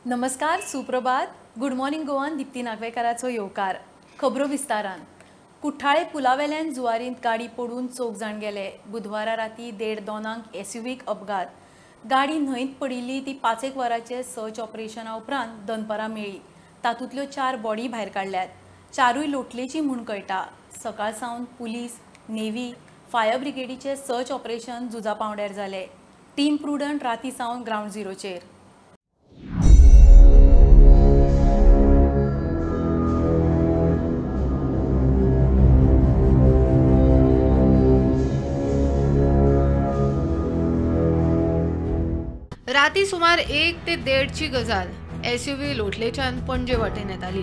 नमस्कार, सुप्रभात. Good morning गोवान दीप्ती नागवेकाराचो येवकार. खबरो विस्तारान. कुठ्ठाळे पुलावेल्यान जुवारींत गाडी पडून 4 जाण गेले. बुधवारा राती 1:30-2 एसयूव्हीक अपघात. गाडी न्हंयत पडिल्ली ती 5-1 वरांचे सर्च ऑपरेशना उपरांत दनपरां मेळ्ळी. तातूंतल्यो 4 बॉडी भायर काडल्यात. 4 लोटलेची म्हूण कळटा. सकाळ सावन पुलीस, नेव्ही, फायर ब्रिगेडीचे सर्च ऑपरेशन झुजा पांवड्यार जाले. टीम प्रुडंट राती सावन ग्रावंड झिरोचेर. राती सुमार 1 ते 1:30ची गजाल. एसयूव्ही लोटलेच्यान पणजे वाटेन येताली.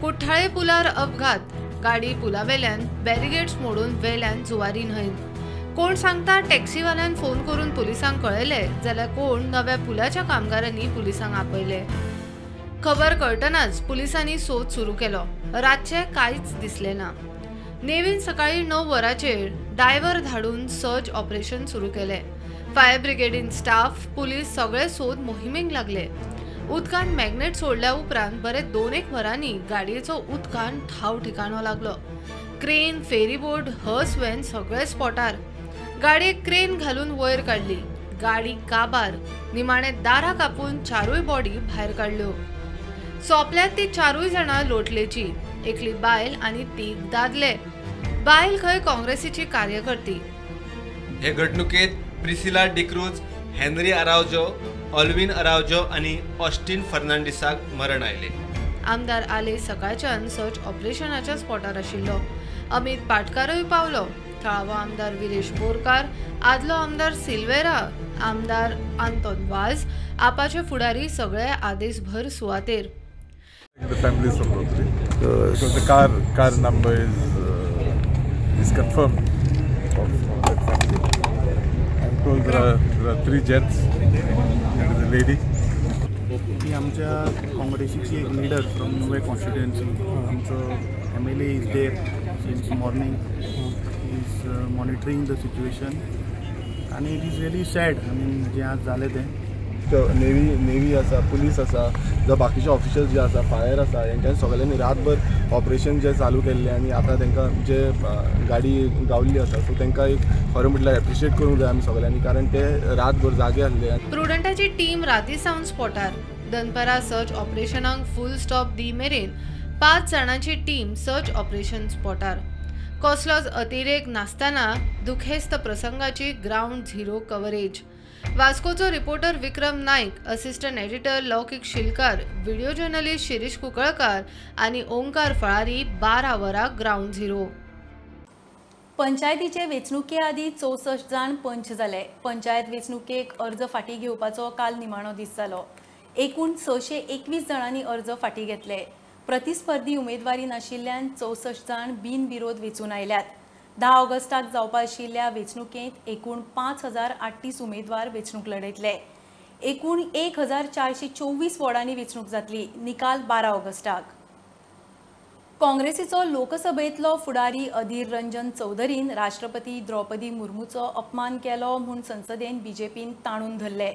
कुठ्ठाळे पुलार अपघात. गाडी पुलावेल्यान बॅरिगेट्स मोडून वेल्यान जुवारी न्हंयत. कोण सांगता टॅक्सीवाल्यान फोन करून पुलिसांक कळयले, जाल्यार कोण नव्या पुलाच्या कामगारांनी पुलिसांक आपयले. खबर कळटनाच पुलिसांनी सोद सुरू केलो. रातचे कांयच दिसलें ना. नेव्हीन सकाळी 9 वरांचेर डायव्हर धाडून सर्च ऑपरेशन सुरू केलें. फायर ब्रिगेडीन स्टाफ, पुलीस सगळे सोद मोहिमेक लागले. उदकान मॅग्नेट सोडल्या उपरांत बरे 2-1 वरांनी गाडयेचो उदकान ठाव ठिकाणो लागलो. क्रेन, फेरीबोट, हर्स व्हॅन सगळे स्पॉटार. गाडयेक क्रेन घालून वयर काडली. गाडी काबार. निमाणे दारां कापून 4 बॉडी भायर काडल्यो. सोंपल्यात ती 4 जाणां लोटलेची. एकली बायल आनी 3 दादले. बायल खंय काँग्रेसीची कार्यकर्ती. हे घडणुकेत प्रिसिला डिक्रूज, हेनरी अरावजो, ऑल्विन अरावजो आणि ऑस्टिन फर्नांडिसाक मरण आयले. आमदार आले सकाळच्यान सर्च ऑपरेशनाच्या स्पॉटार आशिल्लो. अमित पाटकारूय पावलो. थळावो आमदार विरेश बोरकार, आदलो आमदार सिल्वेरा, आमदार आंतोन वाज, आपाचे फुडारी सगळे आदेशभर सुवातेर. The families from Rotary, because the car number is confirmed of that family. I'm told there are 3 gents and a lady. ही आमच्या काँग्रेसीची एक लिडर फ्रॉम नुवे कॉन्स्टिट्युएन्सी. आमचो MLA is there since morning, is monitoring the situation आनी it is really sad. I mean जें आज जालें तें. Navy आसा, police आसा, जावं बाकीचे ऑफिशल्स जे आसा, फायर आसा, हेंच्यांनी सगळ्यांनी रातभर ऑपरेशन जे चालू केल्लें आनी आतां तांकां जे गाडी गावल्ली आसा, सो तांकां एक खरें म्हटल्यार एप्रिशिएट करूंक जाय आमी सगळ्यांनी, कारण ते रातभर जागे आसले. प्रुडंटाची टीम राती सावन स्पॉटार. दनपरां सर्च ऑपरेशनाक फूल स्टॉप दी मेरेन 5 जाणांची टीम सर्च ऑपरेशन स्पॉटार. कसलोच अतिरेक नासतना दुखेस्त प्रसंगाची ग्रावंड झिरो कव्हरेज. वास्कोचो reporter Vikram Naik, assistant editor Laukik Shilkar, video journalist Shirish Kunkalkar आनी ओंकार फळारी 12 वरां ग्रावंड झिरो. पंचायतीचे वेंचणुके आदीं 64 जाण पंच जाले. पंचायत वेंचणुकेक अर्ज फाटीं घेवपाचो काल निमाणो दीस जालो. एकूण 621 जाणांनी अर्ज फाटीं घेतले. प्रतिस्पर्धी उमेदवारी नाशिल्ल्यान 64 जाण बिनविरोध वेंचून आयल्यात. 10 ऑगस्टाक जावपा आशिल्ल्या वेंचणुकेंत एकूण 5038 उमेदवार वेंचणूक लढयतले. एकूण 1424 वॉर्डांनी वेंचणूक जातली. निकाल 12 ऑगस्टाक. काँग्रेसीचो लोकसभेंतलो फुडारी अधीर रंजन चौधरीन राष्ट्रपती द्रौपदी मुर्मूचो अपमान केलो म्हूण संसदेन बीजेपीन ताणून धरले.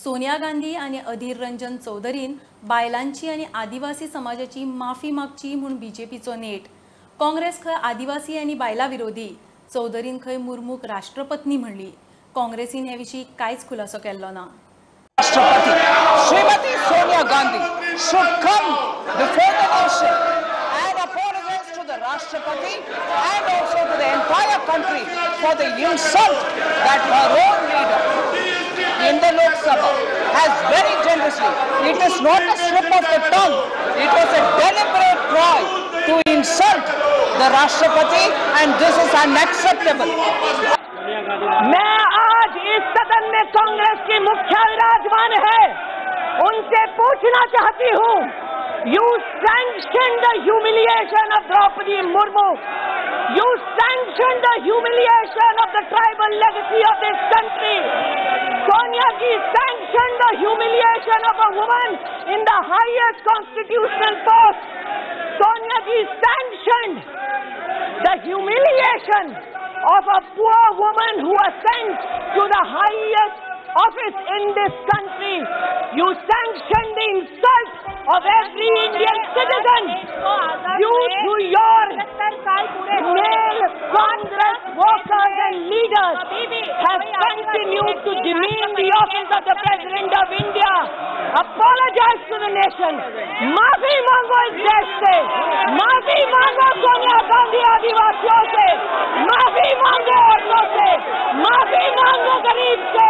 सोनिया गांधी आनी अधीर रंजन चौधरीन बायलांची आनी आदिवासी समाजाची माफी मागची म्हूण बीजेपीचो नेट. काँग्रेस खंय आदिवासी आनी बायलां विरोधी. चौधरीन खंय मुर्मूक राष्ट्रपत्नी म्हणली. काँग्रेसीन हे विशीं कांयच खुलासो केल्लो ना. राष्ट्रपती Shrimati Sonia Gandhi should come before the nation and apologize to the Rashtrapati and also to the entire country for the insult that her own leader in the Lok Sabha has very generously. It is not a slip of the tongue. It was a deliberate ploy to insult the Rashtrapati and this is unacceptable. मैं आज इस सदन में कांग्रेस की मुखिया विराजमान है, उनसे पूछना चाहती हूँ, you sanctioned the humiliation of Draupadi Murmu, you sanctioned the humiliation of the tribal legacy of this country. Sonia ji sanctioned the humiliation of a woman in the highest constitutional post. Sonia ji sanctioned the humiliation of a poor woman who was sent to the highest office in this country. You sanctioned the insult of every Indian citizen. You through your male Congress workers and leaders have continued to demean the office of the President of India. Apologize to the nation. माफी मांगो इस देश से, माफी मांगो सोनिया गांधी आदिवासियों से, माफी मांगो औरतों से, माफी मांगो गरीब से.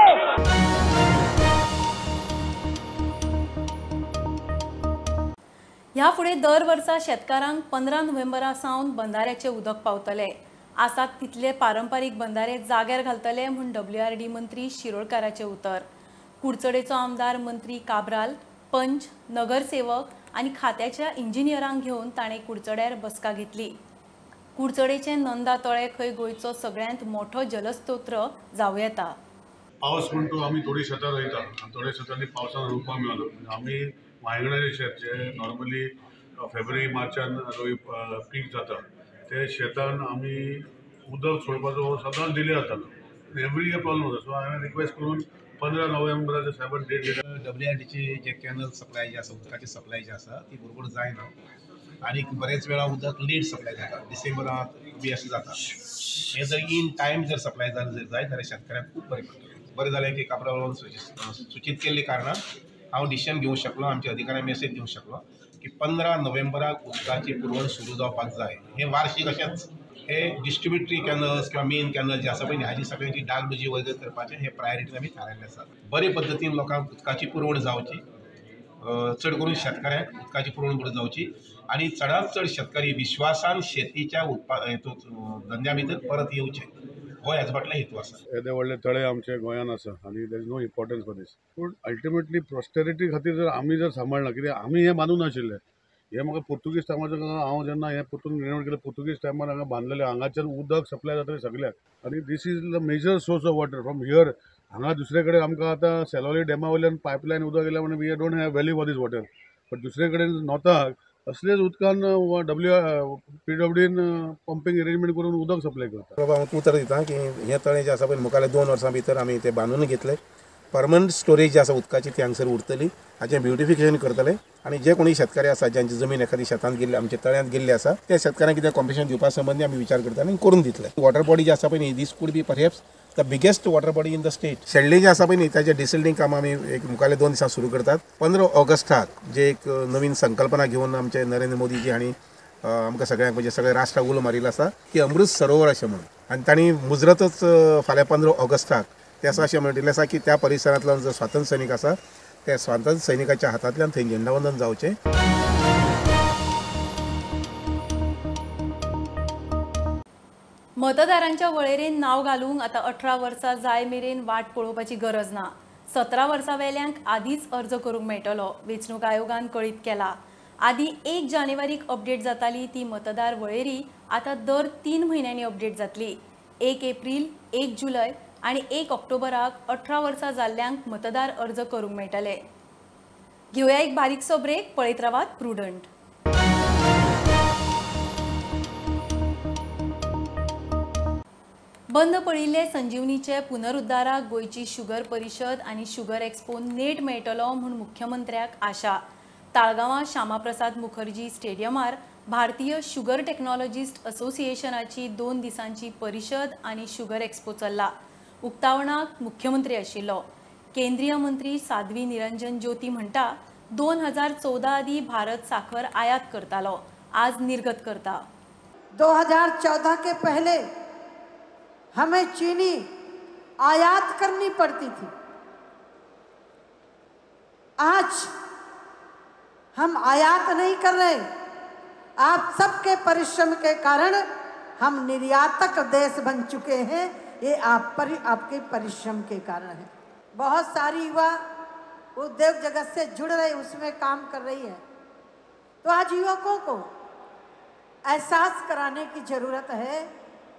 ह्या फुडें दर वर्सा शेतकारांक 15 नोव्हेंबरा सावन बंधाऱ्याचें उदक पावतले. आसात तितले पारंपारीक बंधारे जाग्यार घालतले म्हूण WRD मंत्री शिरोडकाराचें उतर. कुडचडेचो आमदार मंत्री काब्राल, पंच, नगरसेवक आनी खात्याच्या इंजिनियरांक घेवन ताणें कुडचड्यार बसका घेतली. कुडचडेचें नंदा तळें खंय गोंयचो सगळ्यांत मोठो जलस्तोत्र जावं येता. पावस म्हण तूं आमी थोडी शेतां रोयता आनी थोड्या शेतांनी पावसान रोवपाक मेळना. म्हणजे आमी वांयगणाचें शेत जें नॉर्मली फेब्रुवारी मार्चान रोय पीक जाता ते शेतान आमी उदक सोडपाचो सदांच डिले जातालो. एवरी इयर प्रॉब्लम जाता. सो हांवें रिक्वेस्ट करून 15 नोव्हेंबराचे साहेबान डेट दिल्या. WRDची जे कॅनल सप्लाय जे आसा, उदकाची सप्लाय जी आसा ती बरोबर जायना आनी बरेच वेळा उदक लेट सप्लाय जाता, डिसेंबरांत बी अशें जाता. हें जर इन टायम जर सप्लाय जालें जर जायत जाल्यार शेतकऱ्यांक खूब बरें पडटलें. बरें जालें की काब्रालान सुचीत केल्ले कारणान हांव डिसिजन घेवंक शकलो, आमच्या अधिकाऱ्यांक मेसेज दिवंक शकलो की 15 नोव्हेंबराक उदकाची पुरवण सुरू जावपाक जाय. हें वार्षीक अशेंच हे डिस्ट्रिब्युटरी कॅनल्स किंवा मेन कॅनल जे आसा पळय हाजी सगळ्यांची डागडुजी वगैरे करपाचें हे प्रायोरिटीन आमी थारायल्लें आसा. बरे पद्दतीन लोकांक उदकाची पुरवण जावची, चड करून शेतकऱ्यांक उदकाची पुरवण बरी जावची आनी चडांत चड शेतकरी विश्वासान शेतीच्या धंद्या भितर परत येवचे, हो ह्याच फाटलो हेतू आसा. येदे व्हडले तळे आमचे गोंयांत आसा आनी there is no importance for this. पूण अल्टिमेटली प्रॉस्पेरिटी खातीर जर आमी जर सांबाळना, कित्याक आमी हें मानूं नाशिल्लें. हें म्हाका पुर्तुगीज टायमार हांव जेन्ना हें परतून रिनोवेट केलें, पुर्तुगीज टायमार हांगा बांदलेलें, हांगाच्यान उदक सप्लाय जातालें सगळ्याक आनी this is the major source of water from here. हांगा दुसरे कडेन आमकां आतां सेलोली डॅमा वयल्यान पायपलायन उदक येयल्या म्हणून we don't have value for this water. But दुसरे कडेन नॉर्थाक असलेच उदकान PWDन पंपींग अरेंजमेंट करून उदक सप्लाय करता. बाबा हांव उतर दिता की हें तळें जें आसा पळय मुखाल्ल्या 2 वर्सां भितर आमी तें बांदून घेतलें. परमनंट स्टोरेज जी आसा उदकाची ती हांगसर उरतली, हाचें ब्युटिफिकेशन करतले आनी जे कोणी शेतकरी आसा ज्यांची जमीन एखादी शेतांत गेल्ली, आमच्या तळ्यांत गेल्ली आसा, त्या शेतकऱ्यांक कितें कॉम्पेन्सेशन दिवपा संबंदी आमी विचार करतले आनी करून दितले. वॉटर बॉडी जी आसा पळय न्ही, this could be perhaps the biggest water body in the state. Shedlem जे आसा पळय न्ही ताचें डिसिल्टींग काम आमी एक मुखाल्ल्या 2 दिसां सुरू करतात. 15 ऑगस्टाक जे एक नवीन संकल्पना घेवन आमचे नरेंद्र मोदीजी हांणी आमकां सगळ्यांक म्हणजे सगळ्या राष्ट्राक उलो मारिल्लो आसा की अमृत सरोवर अशें म्हणून, आनी तांणी मुजरतच फाल्यां 15 ऑगस्टाक ते आसा अशें म्हणिल्लें आसा की त्या परिसरांतलो जो स्वातंत्र्य सैनीक आसा त्या स्वातंत्र्य सैनिकाच्या हातांतल्यान थंय झेंडावंदन जावचें. मतदारांच्या वळेरेन नांव घालूंक आतां 18 वर्सां जाय मेरेन वाट पळोवपाची गरज ना. 17 वर्सां वेल्यांक आदींच अर्ज करूंक मेळटलो, वेंचणूक आयोगान कळीत केला. आदीं 1 जानेवारीक अपडेट जाताली ती मतदार वळेरी आतां दर 3 म्हयन्यांनी अपडेट जातली. 1 एप्रील, 1 जुलय आनी 1 ऑक्टोबराक 18 वर्सां जाल्ल्यांक मतदार अर्ज करूंक मेळटले. घेवया एक बारीकसो ब्रेक, पळयत रावात प्रुडंट. बंद पडिल्ले संजीवनीचे पुनरुद्धाराक गोंयची शुगर परिशद आनी शुगर एक्सपो नेट मेळटलो म्हूण मुख्यमंत्र्याक आशा. ताळगांवां श्यामाप्रसाद मुखर्जी स्टेडियमार भारतीय शुगर टेक्नॉलॉजिस्ट असोसिएशनाची 2 दिसांची परिशद आनी शुगर एक्सपो चल्ला. उक्तावणाक मुख्यमंत्री आशिल्लो. केंद्रीय मंत्री साध्वी निरंजन ज्योती म्हणटा 2014 आदी भारत साखर आयात करतालो, आज निर्गत करता. 2014 के पहले हमें चीनी आयात करनी पड़ती थी, आज हम आयात नहीं कर रहे। आप सबके परिश्रम के कारण हम निर्यातक देश बन चुके हैं, ये आप पर आपके परिश्रम के कारण है। बहुत सारी युवा उद्योग जगत से जुड़ रहे, उसमें काम कर रही है, तो आज युवकों को एहसास कराने की ज़रूरत है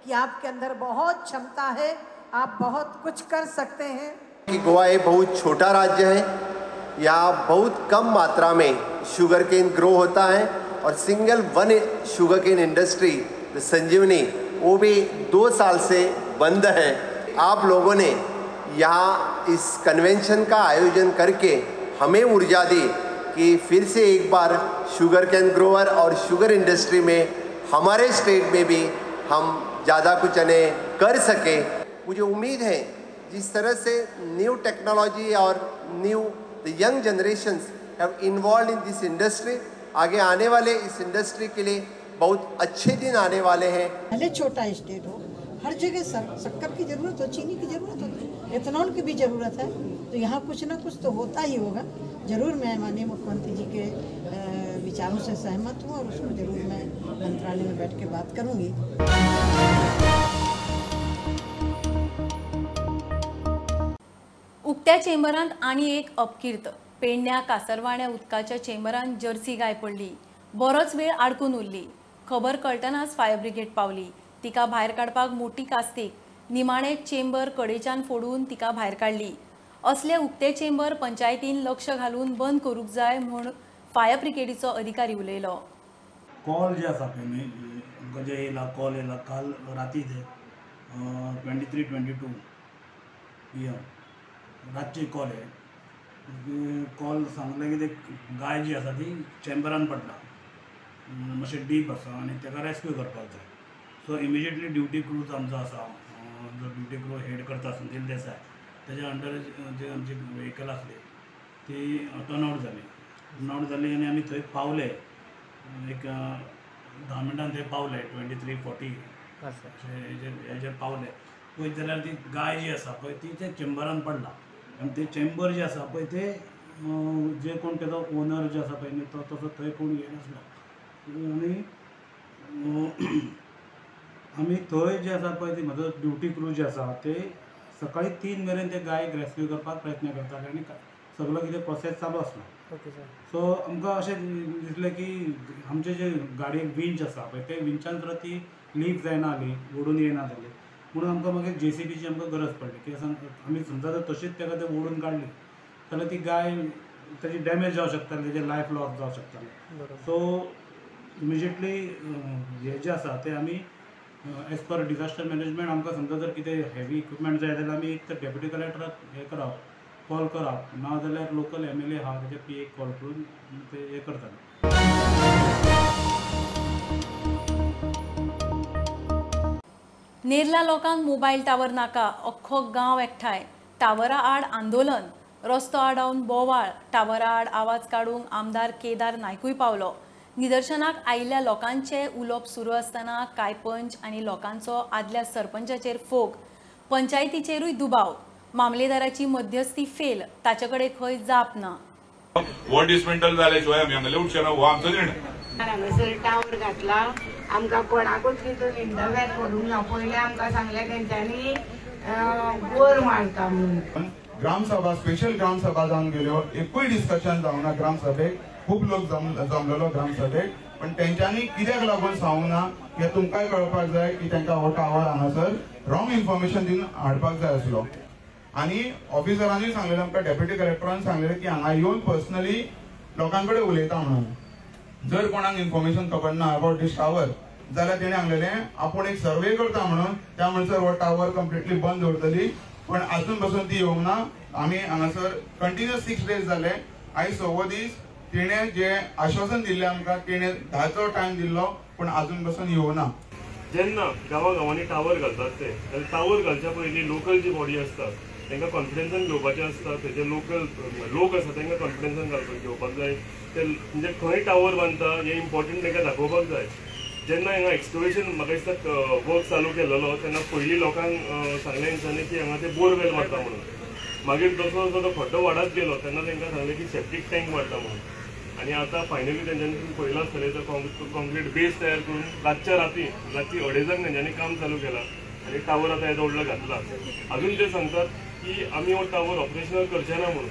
कि आपके अंदर बहुत क्षमता है, आप बहुत कुछ कर सकते हैं। कि गोवा एक बहुत छोटा राज्य है, यहाँ बहुत कम मात्रा में शुगर केन ग्रो होता है और single one sugar cane industry Sanjeevani वो भी 2 साल से बंद है। आप लोगों ने यहाँ इस कन्वेंशन का आयोजन करके हमें ऊर्जा दी कि फिर से एक बार शुगर कैन ग्रोअर और शुगर इंडस्ट्री में हमारे स्टेट में भी हम ज़्यादा कुछ कर सके। मुझे उम्मीद है जिस तरह से न्यू टेक्नोलॉजी और new the young generations have involve in this industry, आगे आने वाले इस इंडस्ट्री के लिए बहुत अच्छे दिन आने वाले हैं। भले छोटा स्टेट हो, हर जगह शक्कर की ज़रूरत हो, चीनी की ज़रूरत होती है, एथेनॉल की भी ज़रूरत है, तो यहाँ कुछ ना कुछ तो होता ही होगा। ज़रूर मैं माननीय मुख्यमंत्री जी के विचारों से सहमत हूँ और उसको ज़रूर मैं मंत्रालय में बैठ के बात करूँगी। उक्त्या चेंबरांत आनी एक अपकीर्त। पेडण्या कासरवाण्या उदकाच्या चेंबरांत जर्सी गाय पडली, बरोच वेळ आडकून उरली। खबर कळटनाच फायर ब्रिगेड पावली। तिका भायर काडपाक मोटी कास्तीक, निमाणे चेंबर कडेच्यान फोडून तिका भायर काडली। असले उक्ते चेंबर पंचायतीन लक्ष घालून बंद करूंक जाय म्हूण फायर ब्रिगेडीचो अधिकारी उलयलो। कॉल जे आसा पळय न्ही, आमकां जे येयला कॉल येयला काल राती ते 23:22 PM रातचे कॉल हे कॉल सांगलें की ते गाय जी आसा ती चेंबरान पडला, मातशें डीप आसा आनी ताका रेस्क्यू करपाक जाय। सो इमिजिएटली ड्युटी क्रूज आमचो आसा, जो ड्युटी क्रू हेड करता सुनील देसाय, ताच्या अंडर जे आमची व्हेकल आसली ती टर्न आवट जाली। टर्न आवट जाली आनी आमी थंय पावले, एक 10 मिनटान थंय पावले, 23:40 अशें हेजेर पावले। पळयत जाल्यार ती गाय जी आसा पळय ती त्या चेंबरान पडला आनी ते चेंबर जे आसा पळय ते जे कोण तेजो ओनर जे आसा पळय न्ही तो तसो थंय कोण येनासलो आनी आमी थंय जे आसा पळय ती म्हजो ड्युटी क्रू जे आसा ते सकाळी 3 मेरेन ते गायक रेस्क्यू करपाक प्रयत्न करताले आनी सगळो कितें प्रोसेस चालू आसलो। सो आमकां अशें दिसलें की आमचे जे गाडयेक विंच आसा पळय ते विंचान सुद्दां ती लीक जायना जाली, ओडून येना जाली, म्हणून आमकां मागीर JCBची आमकां गरज पडली। की आमी समजा जर तशीच ताका ते ओडून काडली जाल्यार ती गाय ताजी डॅमेज जावं शकताली, तेजें लायफ लॉस जावं शकतालें। सो इमिजिएटली हे जे आसा ते आमी एज पर डिजास्टर मॅनेजमेंट आमकां समजा जर कितें हेवी इक्विपमेंट जाय जाल्यार आमी एक तर डेप्युटी कलेक्टराक हें करप, कॉल करप, ना जाल्यार लोकल MLA आहा तेजे PA call करून ते हें करताले। नेरला लोकांक मोबायल टावर नाका, अख्खो गांव एकठांय, टावरा आड आंदोलन, रस्तो आडावन बोवाळ, टावरा आड आवाज काडूंक आमदार केदार नायकूय पावलो। निदर्शनाक आयिल्ल्या लोकांचे उलोवप सुरू आसतना कांय पंच आनी लोकांचो आदल्या सरपंचाचेर फोग, पंचायतीचेरूय दुबाव, मामलेदाराची मध्यस्थी फेल, ताचे कडेन खंय जाप ना। हो डिसमेंटल जाले शिवाय आमी हांगा उठचे ना, हो आमचो निर्णय। हांगासर टावर घातला, आमकां कोणाकूच तितून इंटरव्हेन करूंक ना। पयलें आमकां सांगलें तेंच्यांनी बोर मारता म्हणून। ग्रामसभा, स्पेशल ग्रामसभा जावन गेल्यो, एकूय डिस्कशन जावना ग्रामसभेक, खूब लोक जमलेलो ग्रामसभेक, पण तेंच्यांनी कित्याक लागून सांगूंक ना हें तुमकांय कळपाक जाय की तांकां हो टावर हांगासर रॉंग इन्फॉर्मेशन दिवन हाडपाक जाय आसलो। आनी ऑफिसरांनी सांगलेलें आमकां, डेप्युटी कलेक्टरान सांगलेलें की हांगा येवन पर्सनली लोकां कडेन उलयता म्हणून। जर कोणाक इन्फॉर्मेशन खबर ना अबाउट दीस टावर जाल्यार तेणें सांगलेलें आपूण एक सर्वे करता म्हणून, त्या म्हणसर हो टावर कंप्लिटली बंद दवरतली, पण आजून पासून ती येवंक ना। आमी हांगासर कंटिन्युअस 6 डेज जाले, आयज 6वो दीस। तिणें जे आश्वासन दिल्लें आमकां, तिणें 10चो टायम दिल्लो, पूण आजून पासून येवना। जेन्ना गांवा गांवांनी टावर घालतात ते टावर घालच्या पयलीं लोकल जी बॉडी आसता तांकां कॉन्फिडन्सान घेवपाचें आसता, थंयचे लोकल लोक आसा तांकां कॉन्फिडन्सान घेवपाक जाय, ते म्हणजे खंय टावर बांदता हें इम्पॉर्टंट तांकां दाखोवपाक जाय। जेन्ना हांगा एक्सकवेशन म्हाका दिसता वर्क चालू केलेलो तेन्ना पयलीं लोकांक सांगलें तेंच्यांनी की हांगा ते बोरवेल मारता म्हणून, मागीर जसो जसो तो खड्डो वाडत गेलो तेन्ना तांकां सांगलें की सेप्टीक टँक मारता म्हणून, आनी आतां फायनली तेंच्यांनी तुमी पळयलां आसतलें तर कॉन्क्रीट बेस तयार करून रातच्या राती राती 2:30 तेंच्यांनी काम चालू केलां आनी टावर आतां येदो व्हडलो घातला। अजून ते सांगतात की आमी हो टावर ऑपरेशनल करचे ना म्हणून,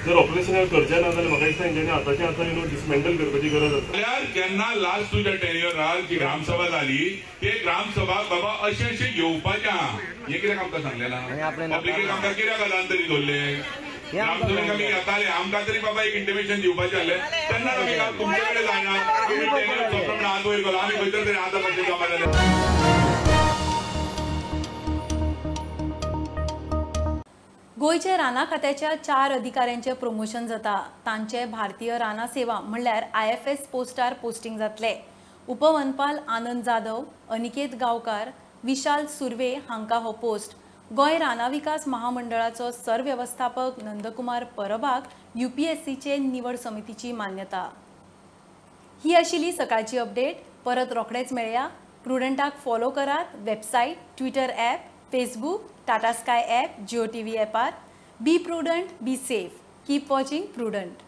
जर ऑपरेशनल करचे ना जाल्यार म्हाका दिसता तेंच्यांनी आतांच्या आतां न्हू डिसमेंटल करपाची गरज आसा। जाल्यार जेन्ना लास्ट तुज्या टेन्युअरार जी ग्रामसभा जाली ते ग्रामसभा बाबा अशें अशें घेवपाचें आहा हें कित्याक आमकां सांगलें ना? पब्लिकेक आमकां कित्याक आदान तरी दवरलें? ग्रामसभेक आमी येताले, आमकां तरी बाबा एक इंटिमेशन दिवपाचें आहलें, तेन्ना आमी तुमचे कडेन जायना, तुमी टेन्युअर सोंपलो म्हणून हात वयर गेलो, आमी खंयसर तरी आतां कशें जमा जालें। गोंयचे राना खात्याच्या 4 अधिकाऱ्यांचे प्रमोशन जाता. तांचे भारतीय राना सेवा म्हणल्यार IFS पोस्टार पोस्टिंग जातले. उपवनपाल आनंद जाधव, अनिकेत गांवकार, विशाल सुर्वे हांकां हो पोस्ट. गोंय राना विकास महामंडळाचो सरवेवस्थापक नंदकुमार परबाक UPSCचे निवड समितीची मान्यता. ही आशिल्ली सकाळची अपडेट. परत रोखडेच मेळया. प्रुडंटाक फॉलो करात website, Twitter app, Facebook, Tata Sky app, Jio TV ॲपार. Be prudent, be safe, keep watching Prudent.